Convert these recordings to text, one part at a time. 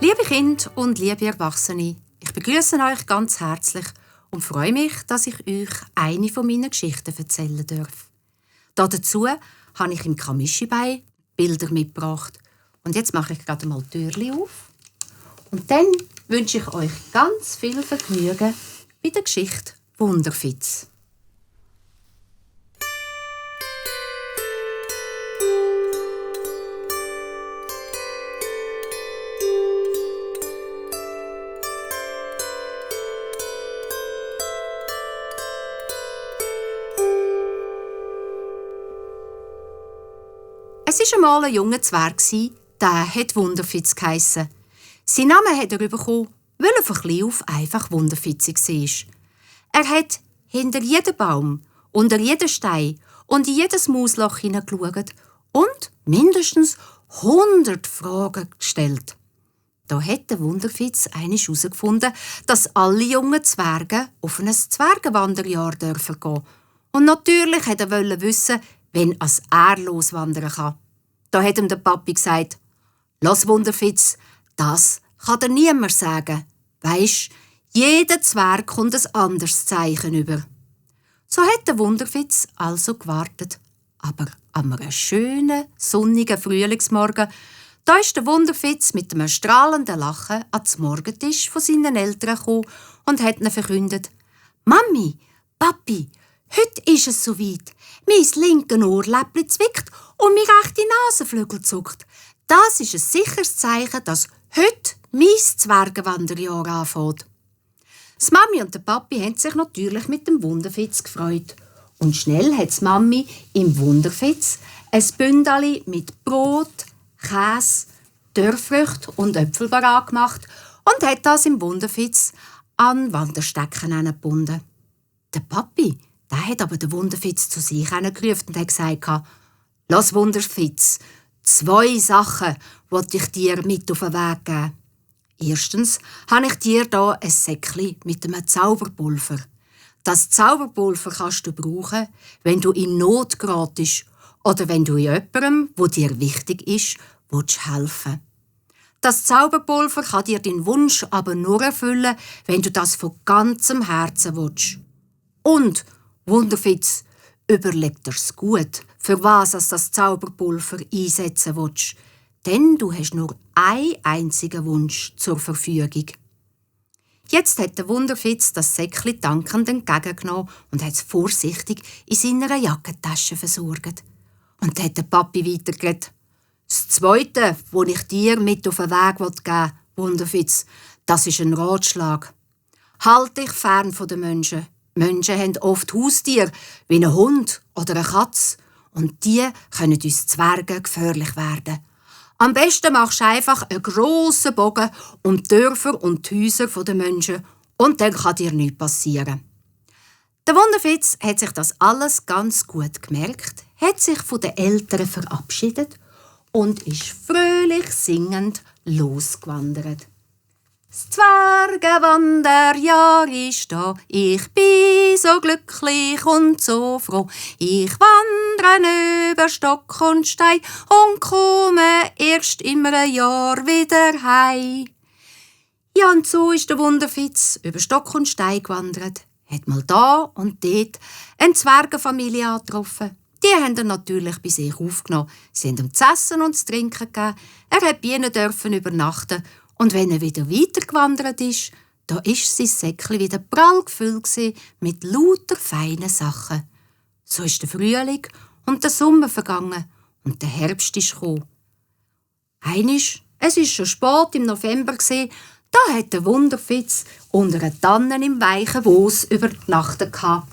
Liebe Kinder und liebe Erwachsene, ich begrüße euch ganz herzlich und freue mich, dass ich euch eine von meinen Geschichten erzählen darf. Dazu habe ich im Kamischi-Bei Bilder mitgebracht. Und jetzt mache ich gerade mal die Türchen auf. Und dann wünsche ich euch ganz viel Vergnügen bei der Geschichte Wunderfitz. Es war einmal ein junger Zwerg, der hat Wunderfitz geheissen. Seinen Namen hat er bekommen, weil er von klein auf einfach wunderfitzig war. Er hat hinter jeden Baum, unter jeden Stein und in jedes Mausloch hineingeschaut und mindestens 100 Fragen gestellt. Da hat der Wunderfitz einmal herausgefunden, dass alle jungen Zwerge auf ein Zwergenwanderjahr gehen dürfen. Und natürlich wollte er wissen, wenn er loswandern kann. Da hat ihm der Papi gesagt: «Lass Wunderfitz, das kann dir niemand sagen. Weisst, jeder Zwerg kommt ein anderes Zeichen über.» So hat der Wunderfitz also gewartet. Aber an einem schönen, sonnigen Frühlingsmorgen, da ist der Wunderfitz mit einem strahlenden Lachen ans Morgentisch von seinen Eltern gekommen und hat ihnen verkündet: «Mami, Papi, heute ist es soweit. Mein linkes Ohrläppchen zwickt und meine rechte Nasenflügel zuckt. Das ist ein sicheres Zeichen, dass heute mein Zwergenwanderjahr anfängt.» Die Mami und der Papi haben sich natürlich mit dem Wunderfitz gefreut. Und schnell hat die Mami im Wunderfitz ein Bündeli mit Brot, Käse, Dörrfrüchten und Äpfel gemacht und hat das im Wunderfitz an Wanderstecken gebunden. Der Papi, der hat aber den Wunderfitz zu sich gerufen und hat gesagt: «Lass Wunderfitz, 2 Sachen wollte ich dir mit auf den Weg geben. Erstens habe ich dir hier ein Säckchen mit einem Zauberpulver. Das Zauberpulver kannst du brauchen, wenn du in Not geratest oder wenn du jemandem, wo dir wichtig ist, helfen willst. Das Zauberpulver kann dir deinen Wunsch aber nur erfüllen, wenn du das von ganzem Herzen willst. Und, Wunderfitz, überleg dir's gut, für was du das Zauberpulver einsetzen willst. Denn du hast nur einen einzigen Wunsch zur Verfügung.» Jetzt hat der Wunderfitz das Säckchen dankend entgegengenommen und hat es vorsichtig in seiner Jackentasche versorgt. Und dann hat der Papi weitergeredet: «Das Zweite, das ich dir mit auf den Weg geben will, Wunderfitz, das ist ein Ratschlag. Halt dich fern von den Menschen. Menschen haben oft Haustiere, wie einen Hund oder eine Katze. Und die können uns Zwergen gefährlich werden. Am besten machst du einfach einen grossen Bogen um die Dörfer und die Häuser der Menschen und dann kann dir nichts passieren.» Der Wunderfitz hat sich das alles ganz gut gemerkt, hat sich von den Eltern verabschiedet und ist fröhlich singend losgewandert. «Das Zwergenwanderjahr ist da, ich bin so glücklich und so froh. Ich wandere über Stock und Stein und komme erst im Jahr wieder heim.» Ja, und so ist der Wunderfitz über Stock und Stein gewandert, hat mal da und dort eine Zwergenfamilie angetroffen. Die haben ihn natürlich bei sich aufgenommen. Sie haben ihm zu essen und zu trinken gegeben. Er durfte bei ihnen übernachten. Und wenn er wieder weitergewandert ist, da ist sein Säckchen wieder prall gefüllt mit lauter feinen Sachen. So ist der Frühling und der Sommer vergangen und der Herbst ist gekommen. Es war schon spät im November, da hat der Wunderfitz unter einer Tanne im weichen Moos übernachtet. Aber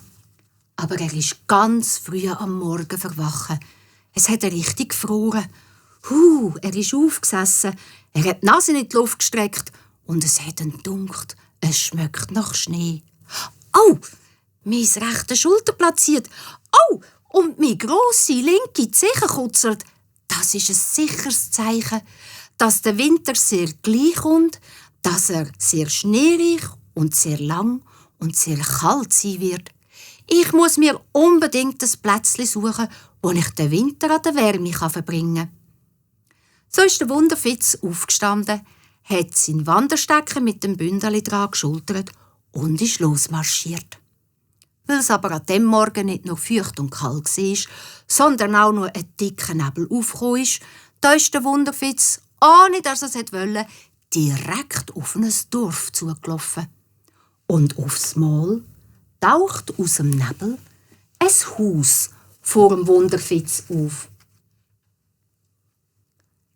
er ist ganz früh am Morgen verwachen. Es hat richtig gefroren. Er ist aufgesessen, er hat die Nase in die Luft gestreckt und es hat ihn gedunkt, es schmeckt nach Schnee. «Oh, meine rechte Schulter platziert. Oh, und meine grosse linke Zeche kutzelt. Das ist ein sicheres Zeichen, dass der Winter sehr gleich kommt, dass er sehr schneereich und sehr lang und sehr kalt sein wird. Ich muss mir unbedingt ein Plätzchen suchen, wo ich den Winter an der Wärme verbringen kann.» So ist der Wunderfitz aufgestanden. hat seinen Wanderstecken mit dem Bündeli dran geschultert und ist losmarschiert. Weil es aber an dem Morgen nicht nur feucht und kalt war, sondern auch nur ein dicker Nebel aufgekommen ist, da ist der Wunderfitz, ohne dass er es wollte, direkt auf ein Dorf zugelaufen. Und aufs Mal taucht aus dem Nebel ein Haus vor dem Wunderfitz auf.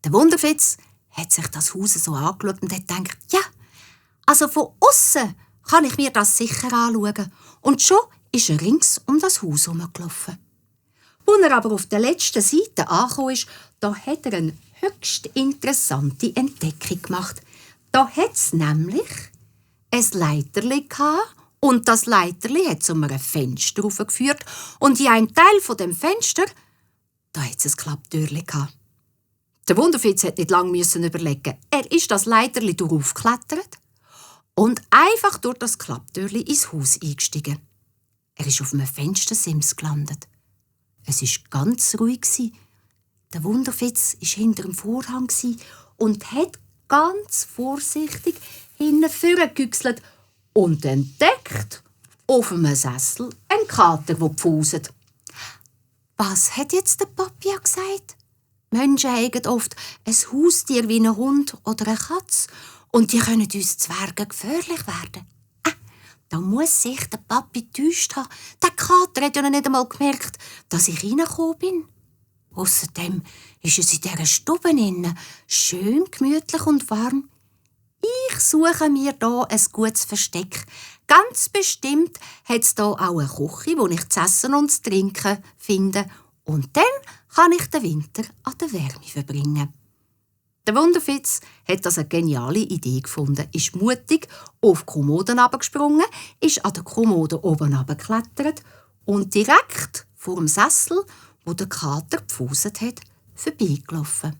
Der Wunderfitz hat sich das Haus so angeschaut und hat gedacht, ja, also von außen kann ich mir das sicher anschauen. Und schon ist er rings um das Haus herumgelaufen. Als er aber auf der letzten Seite angekommen ist, da hat er eine höchst interessante Entdeckung gemacht. Da hat es nämlich ein Leiterli gehabt, und das Leiterli hat zu einem Fenster raufgeführt und in einem Teil von dem Fenster, da hat es ein Klapptürli gehabt. Der Wunderfitz hat nicht lange überlegen. Er ist das Leiterli draufgeklettert und einfach durch das Klapptürli ins Haus eingestiegen. Er ist auf einem Fenstersims gelandet. Es war ganz ruhig. Der Wunderfitz war hinter dem Vorhang und hat ganz vorsichtig hinten vorgegüchselt und entdeckt auf einem Sessel einen Kater, der pfuset. Was hat jetzt der Papi gesagt? Menschen haben oft ein Haustier wie ein Hund oder eine Katze und die können uns Zwergen gefährlich werden. Da muss sich der Papi getäuscht haben. Der Kater hat ja nicht einmal gemerkt, dass ich reingekommen bin. Außerdem ist es in dieser Stube innen schön gemütlich und warm. Ich suche mir hier ein gutes Versteck. Ganz bestimmt hat es hier auch eine Küche, wo ich zu essen und zu trinken finde. Und dann kann ich den Winter an der Wärme verbringen. Der Wunderfitz hat das eine geniale Idee gefunden, ist mutig auf die Kommode herabgesprungen, ist an der Kommode oben herabgeklettert und direkt vor dem Sessel, wo der Kater gepfuset hat, vorbeigelaufen.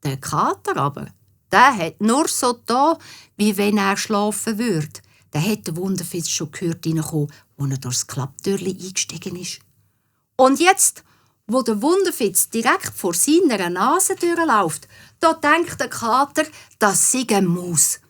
Der Kater aber, der hat nur so da, wie wenn er schlafen würde. Der hat der Wunderfitz schon gehört reinkommen, als er durchs Klapptürli eingestiegen ist. Und jetzt, wo der Wunderfitz direkt vor seiner Nase durchläuft, da denkt der Kater, das sei eine Maus.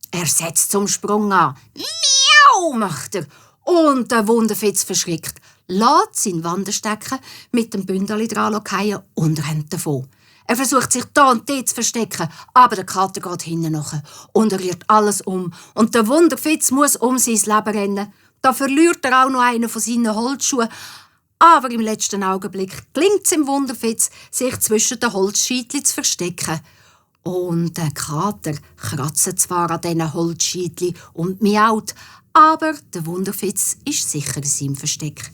Er setzt zum Sprung an. Miau, macht er. Und der Wunderfitz verschrickt, lässt seinen Wanderstecken mit dem Bündeli dran fallen und rennt davon. Er versucht sich da und dort zu verstecken, aber der Kater geht hinten nach und er rührt alles um. Und der Wunderfitz muss um sein Leben rennen. Da verliert er auch noch einen von seinen Holzschuhen. Aber im letzten Augenblick gelingt es dem Wunderfitz, sich zwischen den Holzscheitchen zu verstecken. Und der Kater kratzt zwar an diesen Holzscheitchen und miaut, aber der Wunderfitz ist sicher in seinem Versteck.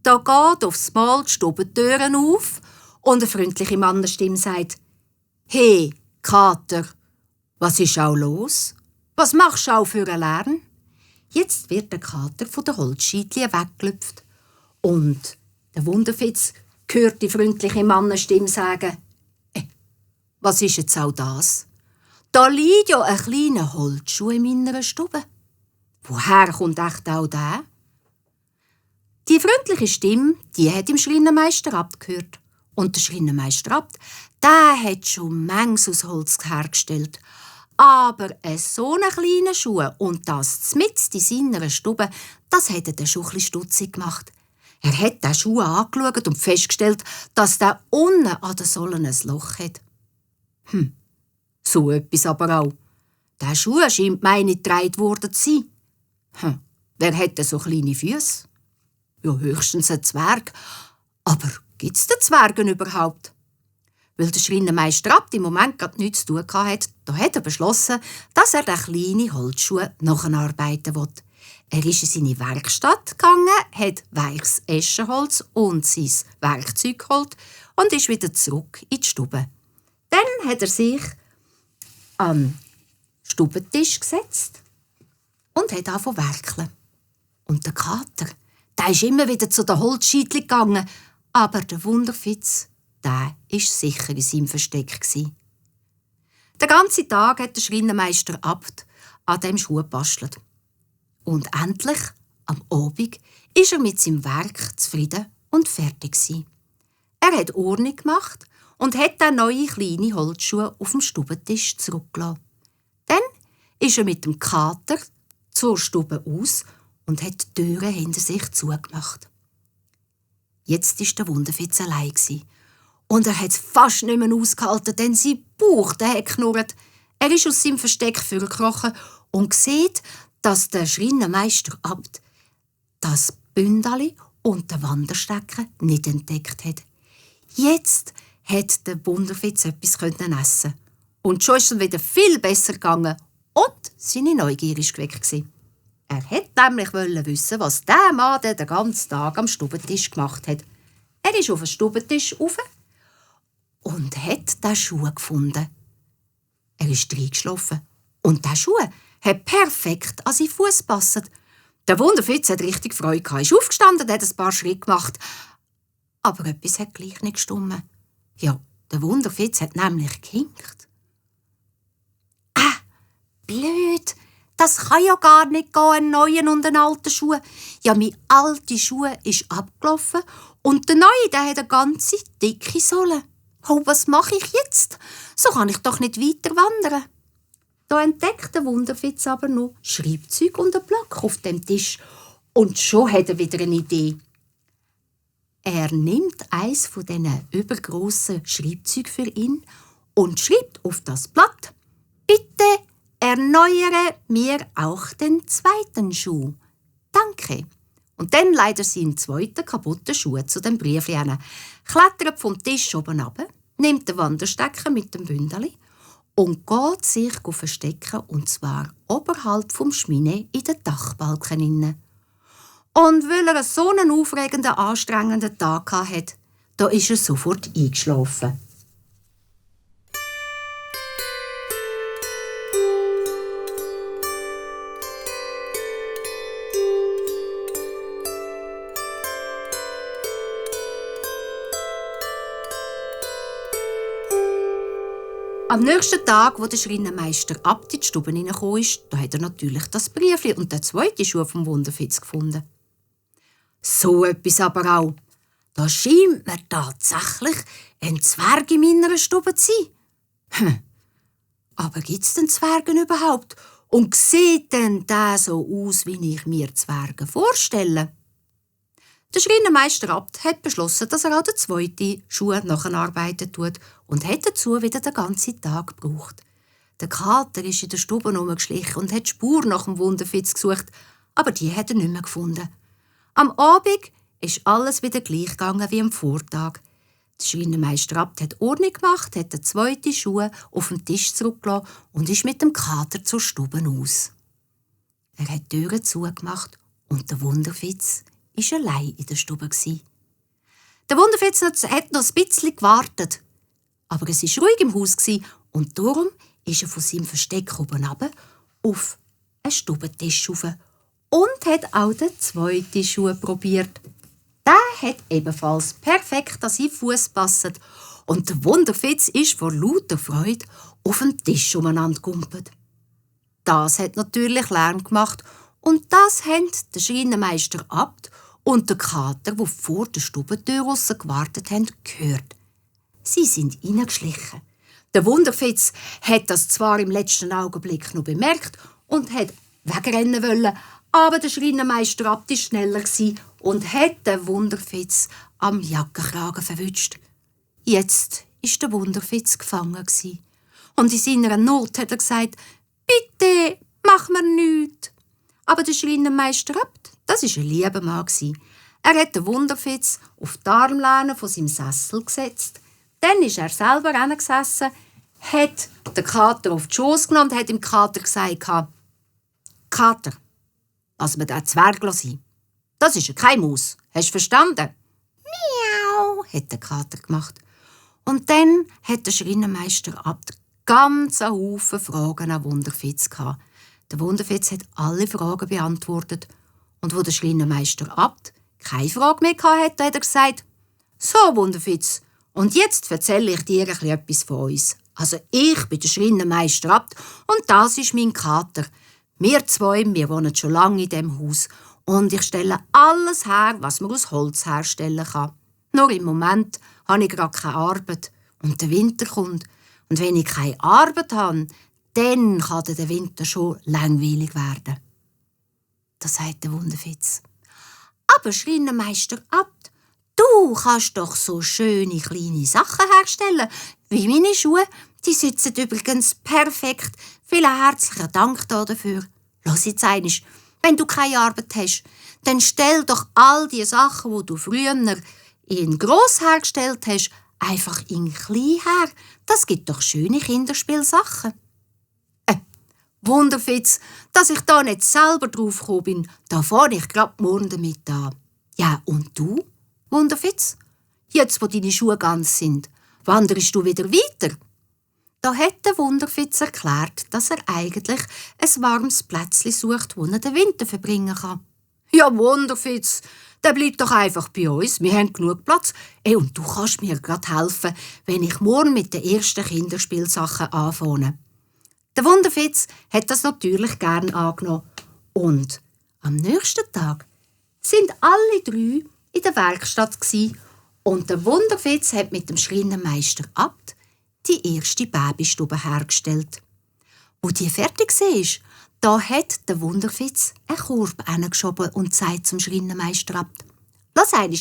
Da geht aufs Mal die Stubentüren auf und eine freundliche Mannenstimme sagt: «Hey, Kater, was ist auch los? Was machst du auch für einen Lärm?» Jetzt wird der Kater von den Holzscheitchen weggelüpft. Und der Wunderfitz hört die freundliche Mannenstimme sagen: «Was ist jetzt auch das? Da liegt ja ein kleiner Holzschuh in meiner Stube. Woher kommt echt auch der?» Die freundliche Stimme, die hat im Schreinermeister Abt gehört. Und der Schreinermeister Abt, der hat schon manches aus Holz hergestellt. Aber so einen kleinen Schuh und das mitten in seiner Stube, das hat er schon ein bisschen stutzig gemacht. Er hat den Schuh angeschaut und festgestellt, dass der unten an der Sohle ein Loch hat. So etwas aber auch. Der Schuh scheint meine getragen worden zu sein. Wer hat denn so kleine Füße? Ja, höchstens ein Zwerg. Aber gibt es den Zwergen überhaupt? Weil der Schreinermeister Abt im Moment gerade nichts zu tun hatte, da hat er beschlossen, dass er den kleinen Holzschuh nacharbeiten will. Er ist in seine Werkstatt gegangen, hat weiches Eschenholz und sein Werkzeug geholt und ist wieder zurück in die Stube. Dann hat er sich an den Stubentisch gesetzt und hat angefangen zu werkeln. Und der Kater, der ist immer wieder zu den Holzscheitchen gegangen, aber der Wunderfitz, der war sicher in seinem Versteck. Den ganzen Tag hat der Schreinermeister Abt an dem Schuh gebastelt. Und endlich, am Abend, ist er mit seinem Werk zufrieden und fertig gewesen. Er hat Ordnung gemacht und hat den neue kleine Holzschuh auf dem Stubentisch zurückgelassen. Dann ist er mit dem Kater zur Stube aus und hat die Türen hinter sich zugemacht. Jetzt war der Wunderfitz allein und er hat es fast nicht mehr ausgehalten, denn sein Bauch hat geknurrt. Er ist aus seinem Versteck vorgekrochen und sieht, dass der Schreinermeister Abt das Bündeli und den Wanderstecken nicht entdeckt hat. Jetzt hat der Wunderfitz etwas essen. Und schon ist es wieder viel besser gegangen und seine Neugier war geweckt. Er wollte nämlich wissen, was der Mann den ganzen Tag am Stubentisch gemacht hat. Er ist auf den Stubentisch rauf und hat den Schuh gefunden. Er ist reingeschlafen und der Schuh hat perfekt an seinen Fuß gepasst. Der Wunderfitz hat richtig Freude gehabt. Er ist aufgestanden und hat ein paar Schritte gemacht. Aber etwas hat gleich nicht gestimmt. Ja, der Wunderfitz hat nämlich gehinkt. Blöd! Das kann ja gar nicht gehen, einen neuen und einen alten Schuh. Ja, mein alter Schuh ist abgelaufen und der neue, der hat eine ganze dicke Sohle. Oh, was mache ich jetzt? So kann ich doch nicht weiter wandern. Da entdeckt der Wunderfitz aber noch Schreibzeug und einen Block auf dem Tisch. Und schon hat er wieder eine Idee. Er nimmt eins von diesen übergrossen Schreibzeugen für ihn und schreibt auf das Blatt: Bitte erneuere mir auch den zweiten Schuh. Danke. Und dann leitet er seinen zweiten kaputten Schuh zu dem Briefli hin, klettert vom Tisch oben runter, nimmt den Wanderstecker mit dem Bündeli und geht sich verstecken, und zwar oberhalb vom Schmine in den Dachbalken inne. Und weil er so einen aufregenden, anstrengenden Tag hatte, da ist er sofort eingeschlafen. Am nächsten Tag, wo der Schreinermeister Abt in die Stube hineinkam, da hat er natürlich das Briefli und den zweiten Schuh vom Wunderfitz gefunden. So etwas aber auch. Da scheint mir tatsächlich ein Zwerg in meiner Stube zu sein. Aber gibt es denn Zwerge überhaupt? Und sieht denn der so aus, wie ich mir Zwerge vorstelle? Der Schreinermeister Abt hat beschlossen, dass er auch den zweiten Schuh nacharbeiten tut und hat dazu wieder den ganzen Tag gebraucht. Der Kater ist in der Stube herumgeschlichen und hat die Spur nach dem Wunderfitz gesucht, aber die hat er nicht mehr gefunden. Am Abend ist alles wieder gleich gegangen wie am Vortag. Der Schreinermeister Abt hat Ordnung gemacht, hat den zweiten Schuh auf den Tisch zurückgelassen und ist mit dem Kater zur Stube aus. Er hat die Türen zugemacht und der Wunderfitz war allein in der Stube. Der Wunderfitz hat noch ein bisschen gewartet. Aber es war ruhig im Haus und darum ist er von seinem Versteck oben runter auf einen Stubentisch rauf und hat auch den zweiten Schuh probiert. Der hat ebenfalls perfekt an seinen Fuß gepasst und der Wunderfitz ist vor lauter Freude auf dem Tisch umeinander gegumpelt. Das hat natürlich Lärm gemacht und das haben der Schreinermeister Abt und der Kater, die vor der Stubentür draussen gewartet haben, gehört. Sie sind reingeschlichen. Der Wunderfitz hat das zwar im letzten Augenblick noch bemerkt und hat wegrennen wollen, aber der Schreinermeister Abt war schneller und hat den Wunderfitz am Jackenkragen verwünscht. Jetzt war der Wunderfitz gefangen. Und in seiner Not hat er gesagt: «Bitte, mach mir nichts.» Aber der Schreinermeister Abt, das war ein lieber Mann. Er hat den Wunderfitz auf die Armlehne von seinem Sessel gesetzt. Dann ist er selber hingesessen, hat den Kater auf die Schoss genommen und hat dem Kater gesagt: «Kater, lass mir den Zwerg sein. Das ist kein Maus. Hast du verstanden?» «Miau», hat der Kater gemacht. Und dann hat der Schreinermeister Abt ganz einen Haufen Fragen an Wunderfitz gehabt. Der Wunderfitz hat alle Fragen beantwortet. Und wo der Schreinermeister Abt keine Frage mehr hatte, hat er gesagt: «So, Wunderfitz, und jetzt erzähle ich dir etwas von uns. Also ich bin der Schreinermeister Abt und das ist mein Kater. Wir zwei, wir wohnen schon lange in diesem Haus und ich stelle alles her, was man aus Holz herstellen kann. Nur im Moment habe ich gerade keine Arbeit und der Winter kommt. Und wenn ich keine Arbeit habe, dann kann der Winter schon langweilig werden. Da sagt der Wunderfitz. Aber Schreinermeister Abt, du kannst doch so schöne kleine Sachen herstellen, wie meine Schuhe. Die sitzen übrigens perfekt. Vielen herzlichen Dank dafür. Lass jetzt einmal, wenn du keine Arbeit hast, dann stell doch all die Sachen, die du früher in gross hergestellt hast, einfach in klein her. Das gibt doch schöne Kinderspielsachen. Wunderfitz, dass ich da nicht selber drauf gekommen bin, da fange ich grad morgen damit an. Ja, und du, Wunderfitz? Jetzt, wo deine Schuhe ganz sind, wanderst du wieder weiter? Da hat der Wunderfitz erklärt, dass er eigentlich ein warmes Plätzchen sucht, wo er den Winter verbringen kann. Ja, Wunderfitz, der bleibt doch einfach bei uns. Wir haben genug Platz. Und du kannst mir grad helfen, wenn ich morgen mit den ersten Kinderspielsachen anfange. Der Wunderfitz hat das natürlich gern angenommen. Und am nächsten Tag sind alle 3 in der Werkstatt gsi und der Wunderfitz hat mit dem Schreinermeister Abt die erste Babystube hergestellt. Wo die fertig war, da hat der Wunderfitz einen Korb hingeschoben und sagt zum Schreinermeister Abt: «Lass einmal,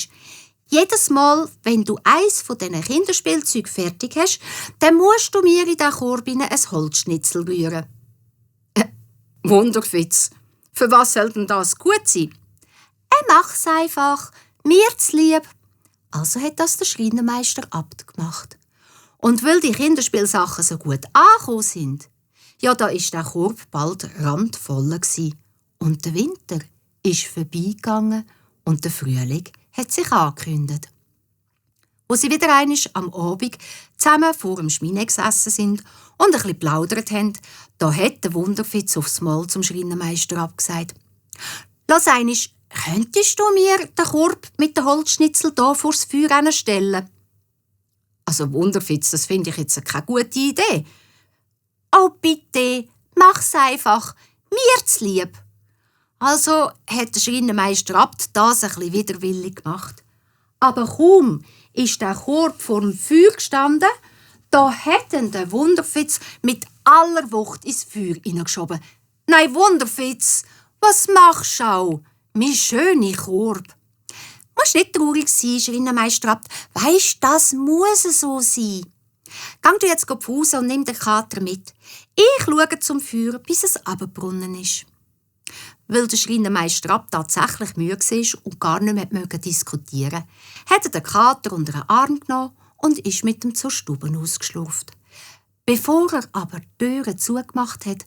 jedes Mal, wenn du eins von diesen Kinderspielzeugen fertig hast, dann musst du mir in diesen Korb ein Holzschnitzel rühren.» Wunderfitz, für was soll denn das gut sein? Mach's einfach, mir zu lieb. Also hat das der Schreinermeister Abt gemacht. Und weil die Kinderspielsachen so gut angekommen sind, ja, da ist der Korb bald randvoll gsi. Und der Winter ist vorbeigegangen und der Frühling hat sich angekündigt. Wo sie wieder einmal am Abend zusammen vor dem Schmine gesessen sind und ein bisschen plaudert haben, da hat der Wunderfitz aufs Mal zum Schreinermeister Abt gesagt: «Lass einmal, könntest du mir den Korb mit den Holzschnitzel hier vors Feuer stellen?» «Also Wunderfitz, das finde ich jetzt keine gute Idee.» «Oh bitte, mach's einfach, mir zu lieb.» Also hat der Schreinermeister Abt das ein bisschen widerwillig gemacht. Aber kaum ist der Korb vor dem Feuer gestanden, da hat ihn der Wunderfitz mit aller Wucht ins Feuer hineingeschoben. «Nein, Wunderfitz, was machst du auch? Mein schöner Korb!» «Musst nicht traurig sein, Schreinermeister Abt. Weisst, das muss so sein. Geh du jetzt auf Hause und nimm den Kater mit. Ich schaue zum Feuer, bis es abgebrunnen ist.» Weil der Schreinermeister Abt tatsächlich müde war und gar nicht mehr diskutieren konnte, hat er den Kater unter den Arm genommen und ist mit ihm zur Stube ausgeschlurft. Bevor er aber die Türe zugemacht hat,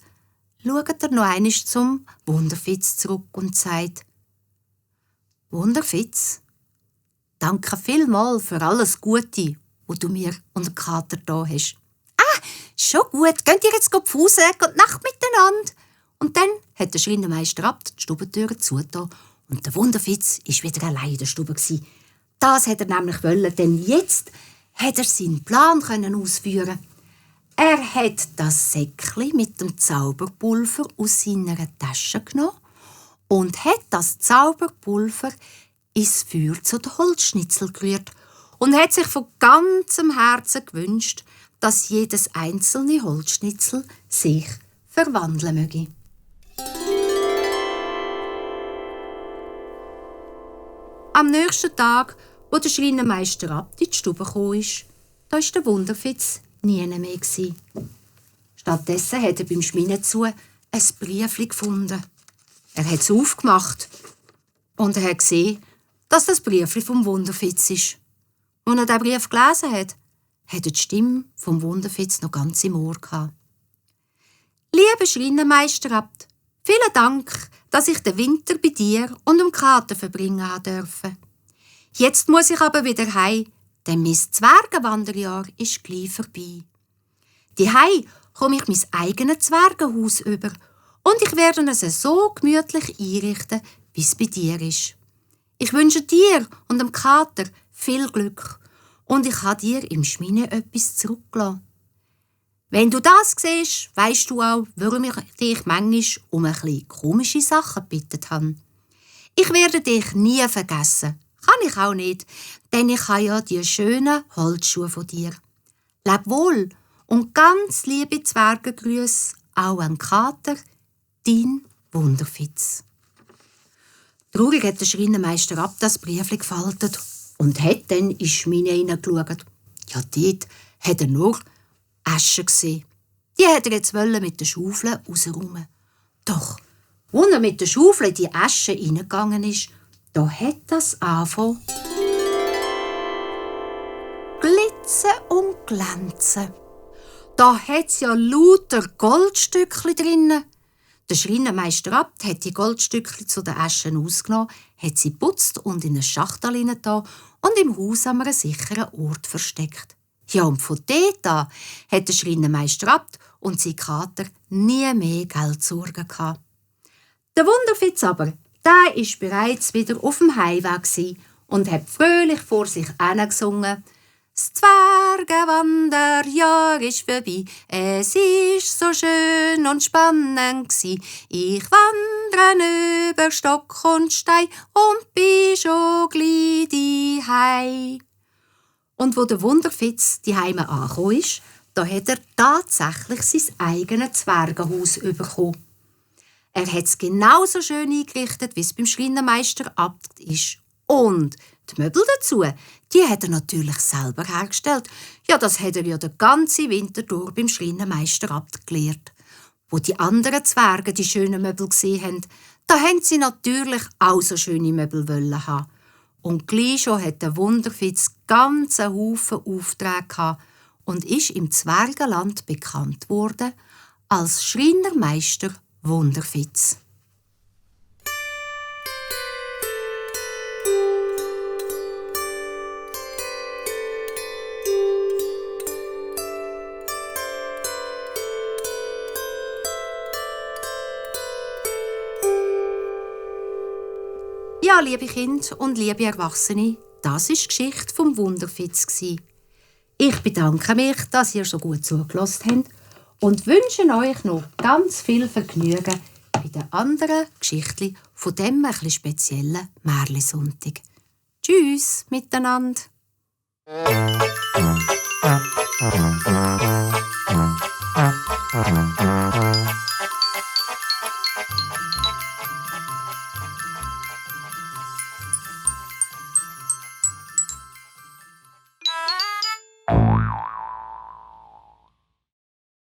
schaut er noch einmal zum Wunderfitz zurück und sagt: «Wunderfitz, danke vielmals für alles Gute, was du mir und den Kater da hast.» «Ah, schon gut, geht ihr jetzt auf Hause, gute Nacht miteinander.» Und dann hat der Schreinermeister Abt die Stubentüre zugetan und der Wunderfitz war wieder allein in der Stube. Das hat er nämlich wollen, denn jetzt hat er seinen Plan ausführen. Er hat das Säckchen mit dem Zauberpulver aus seiner Tasche genommen und hat das Zauberpulver ins Feuer zu den Holzschnitzel gerührt und hat sich von ganzem Herzen gewünscht, dass jedes einzelne Holzschnitzel sich verwandeln möge. Am nächsten Tag, wo der Schreinermeister Abt in die Stube kam, da war der Wunderfitz nie mehr. Stattdessen hat er beim Schmine zu ein Briefchen gefunden. Er hat es aufgemacht und er hat gesehen, dass das Briefchen vom Wunderfitz ist. Als er den Brief gelesen hat, hat er die Stimme vom Wunderfitz noch ganz im Ohr gehabt. «Lieber Schreinermeister Abt, vielen Dank, dass ich den Winter bei dir und dem Kater verbringen durfte. Jetzt muss ich aber wieder heim, denn mein Zwergenwanderjahr ist gleich vorbei. Daheim komme ich mein eigenes Zwergenhaus über und ich werde es so gemütlich einrichten, wie es bei dir ist. Ich wünsche dir und dem Kater viel Glück und ich habe dir im Schmine etwas zurückgelassen. Wenn du das siehst, weisst du auch, warum ich dich manchmal um ein bisschen komische Sachen gebeten habe. Ich werde dich nie vergessen. Kann ich auch nicht, denn ich habe ja die schönen Holzschuhe von dir. Leb wohl und ganz liebe Zwergengrüße auch an Kater, dein Wunderfitz. Traurig hat der Schreinermeister ab das Briefli gefaltet und hat dann in die Schmine hineingeschaut. Ja, dort hat er nur Asche gesehen. Die hat er jetzt mit der Schaufel rausräumen. Doch, als er mit der Schaufel in die Asche hineingegangen ist, da hat das angefangen glitzen und glänzen. Da hat's ja lauter Goldstückchen drinnen. Der Schreinermeister Abt hat die Goldstückchen zu den Aschen ausgenommen, hat sie geputzt und in eine Schachtel hineingetan und im Haus an einem sicheren Ort versteckt. Ja, und von dort an hat der Schreinermeister Abt und sein Kater nie mehr Geldsorgen gehabt. Der Wunderfitz aber, der war bereits wieder auf dem Heimweg und hat fröhlich vor sich hingesungen: Das Zwergenwanderjahr ist vorbei, es ist so schön und spannend gsi. Ich wandre über Stock und Stein und bin schon gleich diehei. Und wo der Wunderfitz daheim angekommen ist, da hat er tatsächlich sein eigenes Zwergenhaus bekommen. Er hat es genauso schön eingerichtet, wie es beim Schreinermeister Abt ist. Und die Möbel dazu, die hat er natürlich selber hergestellt. Ja, das hat er ja den ganzen Winter durch beim Schreinermeister Abt gelernt. Wo die anderen Zwerge die schönen Möbel gesehen haben, da haben sie natürlich auch so schöne Möbel haben. Und gleich schon hat der Wunderfitz ganzen Haufen Aufträge gehabt und ist im Zwergenland bekannt worden als Schreinermeister Wunderfitz. Ja, liebe Kinder und liebe Erwachsene, das war die Geschichte vom Wunderfitz. Ich bedanke mich, dass ihr so gut zugelassen habt und wünsche euch noch ganz viel Vergnügen bei den anderen Geschichten von diesem etwas speziellen Märli-Sonntag. Tschüss miteinander!